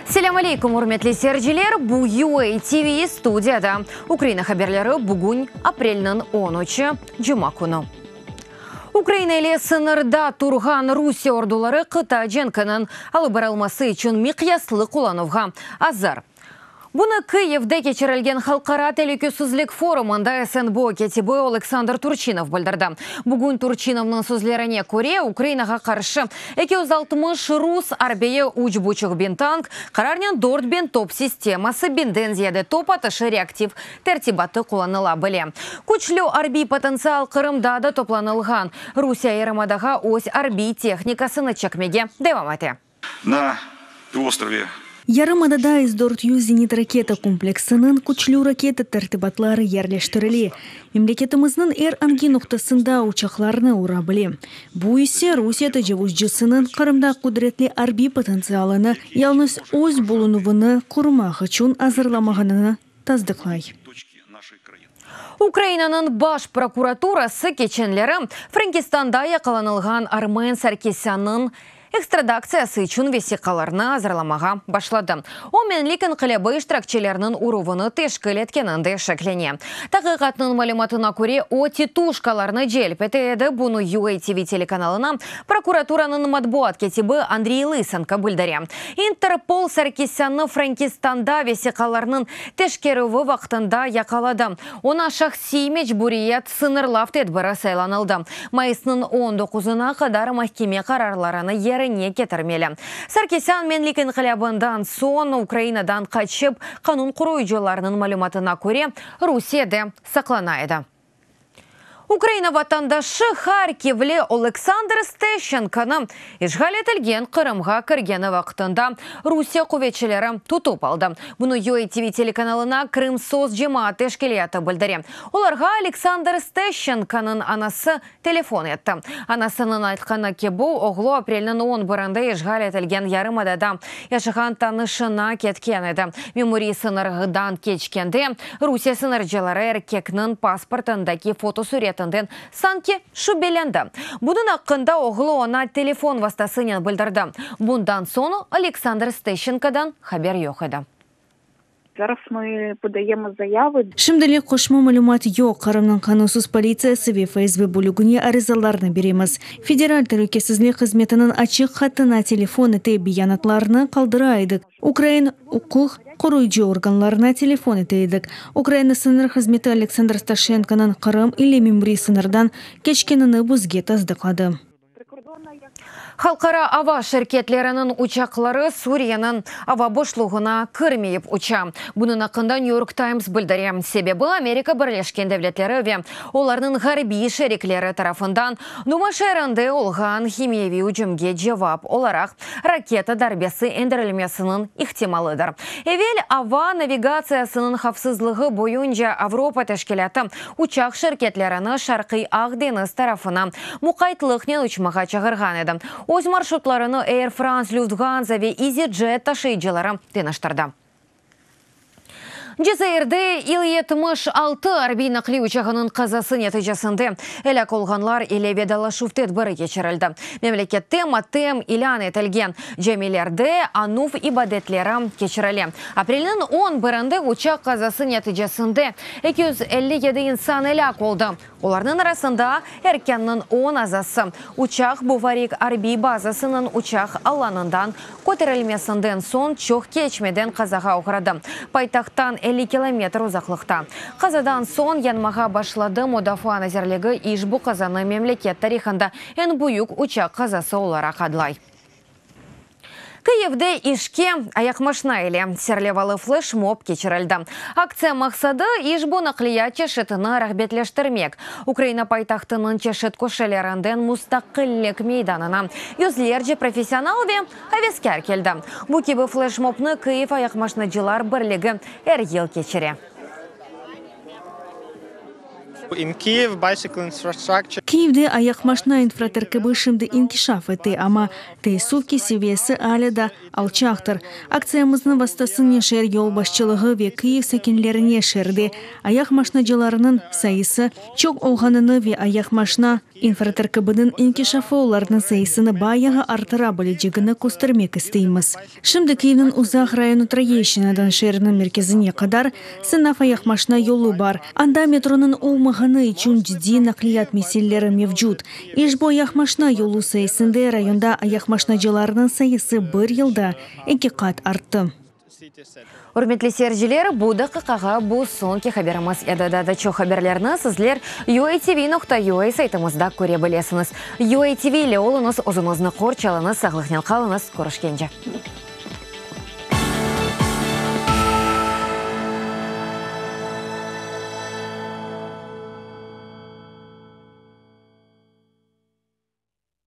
Selâm aleyküm, ürmetli seyirciler! Bu UA TV studiyada Ukraina haberleri bugün, aprelniñ on üçi, cuma künü. Ukraina ile sıñırda turğan Rusiye orduları qıta cenkiniñ alıp barılması içün miqyaslı qullanuvğa azır. Bunı Kıyivde keçirilgen Halqara telükesizlik forumında SNBO kâtibi Oleksandr Turçinov bildirdi. Bugün Turçinovnıñ sözlerine köre, Ukrainağa qarşı 260 rus arbiyi, üç buçuq biñ tank, qararnen 4000 top sisteması, biñden ziyade top atışı reaktiv tertibatı qullanıla bile. Küçlü arbiy potentsial Qırımda da toplanılğan. Rusiye yarımadağa öz arbiy tehnikasını çekmege devam ete. Na poluostrovе. Yarımadada S 400 zenit raketa kompleksiniñ küçlü raketa tertibatları yerleştirile. Memleketimizniñ er angi noqtasında uçaqlarnı ura bile. Bu ise Rusiye tecavuzcısınıñ Qırımda qudretli arbiy potentsialını yalnız öz bulunuvını qorumaq içün azırlamağanını tasdıqlay. Ukrainanıñ Baş prokuraturası keçenleri Frenkistanda yaqalanılğan Armen Sarkisânnıñ ekstradaktsiyası içün vesiqalarnı azırlamağa başladı. O, Menlik inqilâbı iştirakçileriniñ uruvını teşkil etkeninde şeklene. Taqiqatnıñ malümatına köre, o, tituşkalarnı celp ete edi, bunı UATV telekanalına prokuraturanıñ matbuat kâtibi Andriy Lısenko bildire. İnterpol Sarkisânnı Frenkistanda vesiqalarnıñ teşkerüvi vaqtında yaqaladı. Oña şahsiy mecburiyet sıñırlav tedbiri saylanıldı. Mayısnıñ on doquzına qadar mahkeme qararlarını yerine ketirmeli. Sarkisân Menlik inqilâbından soñ Ukrainadan qaçıp, qanun qoruyıcılarnıñ malümatına köre, Rusiyede saqlana edi. Ukraina vatandaşı Harkivli Oleksandr Steşenkonı işğal etilgen Qırımğa kirgeni vaqtında Rusiye quvetçileri tutıp aldı. Bunı UATV telekanalına Krımsos cemaat teşkilâtı bildire. Olarğa Oleksandr Steşenkonıñ anası telefon etti. Anasınıñ aytqanı kibi, oğlu aprelniñ on birinde işğal etilgen yarımadada yaşağan tanışına ketken edi. Memuriy sıñırdan keçkende, Rusiye sıñırcıları erkekniñ pasportındaki fotosüretinden sanki şübelendi. Bunıñ aqqında oğlu oña telefon vastasınen bildirdi. Bundan soñ Oleksandr Steşenkodan haber yoq edi. Zaraz mı podayemo zayavı. Şimdilik qoşma malümat yoq. Qırımnıñ qanunsız politsiyası ve FSB bölügine arizalarnı beremiz. Federal telükesizlik hızmetiniñ açıq hattına telefon ete beyanatlarnı qaldıra edik. Ukrain uquq qoruyıcı organlarına telefon ete edik. Ukraina sıñır hızmeti Aleksandr Staşenkonıñ Qırım ile memuriy sıñırdan keçkenini bizge tasdıqladı. Halqara ava şirketleriniñ uçaqları Suriyeniñ ava boşluğına kirmeyip uça. Bunıñ aqqında New York Times bildire. Sebebi, Amerika Birleşken Devletleri ve olarnıñ ğarbiy şerikleri tarafından Duma şeerinde olğan himiyeviy ücümge cevap olaraq raketa darbesi endirilmesiniñ ihtimalıdır. Evel Ava navigatsiyasınıñ havfsızlığı boyunca Avropa teşkilâtı uçaq şirketlerini Şarqiy Aq deñiz tarafına muqaytlıqnen uçmağa çağırğan edi. Öz marşrutlarını Air France, Lufthansa ve EasyJet taşıyıcıları deñiştirdi. Cezairde İl-76 arbiy naqliy uçağınıñ qazası neticesinde elâk olğanlar ile vedalaşuv tedbiri keçirildi. Memlekette matem ilân etilgen, camilerde anuv ibadetleri keçirile. Aprelniñ on birinde uçaq qazası neticesinde 257 insan elâk oldı. Olarnıñ arasında erkânniñ on azası. Uçaq Buvarik arbiy bazasınıñ uçaq alanından köterilmesinden soñ çoq keçmeden qazağa oğradı, paytahttan 50 kilometr uzaqlıqta. Qazadan soñ yanmağa başladı, Mudafaa nazirligi işbu qazanı memleket tarihında eñ büyük uçaq qazası olaraq adlay. Kıyivde işke ayaqmaşna ile serlevalı fleşmob keçirildi. Aktsiya maqsadı, işbu naqliyat çeşitini rağbetleştirmek. Ukraina paytahtınıñ çeşit köşelerinden Mustaqillik meydanına yüzlerce professional ve aveskâr keldi. Bu kibi fleşmobnı Kıyiv ayaqmaşnacılar birligi er yıl keçire. In Kyiv, bicycle infrastructure. Kyivde ayaqmaşna infraterkibi şimdi inkişaf ete, amma teessüf ki, seviyesi alâ da alçaqtır. Aktsiyamıznıñ vastasınen şeer yolbaşçılığı ve Kyiv sakinlerine şeerde ayaqmaşnacılarnıñ sayısı çoq olğanını ve ayaqmaşna infraterkibiniñ inkişafı olarnıñ sayısını bayağı arttıra bilecegini köstermek isteymiz. Şimdi Kyivniñ uzaq rayonı Troyeşçinadan şeerniñ merkezine qadar sınav ayaqmaşna yolu bar. Anda metronıñ olmağanı içün ciddiy naqliyat meseleleri mevcut. İşbu ayaqmaşna yolu sayesinde rayonda ayaqmaşnacılarnıñ sayısı bir yılda eki qat arttı. Ürmetli seyirciler, bu daqiqağa bu soñki haberimiz edi. Daa da çoq haberlerni sizler UATV.UA saytımızda köre bilesiñiz. UATV ile oluñız, özüñizni qorçalıñız, sağlıqnen qalıñız, körüşkence.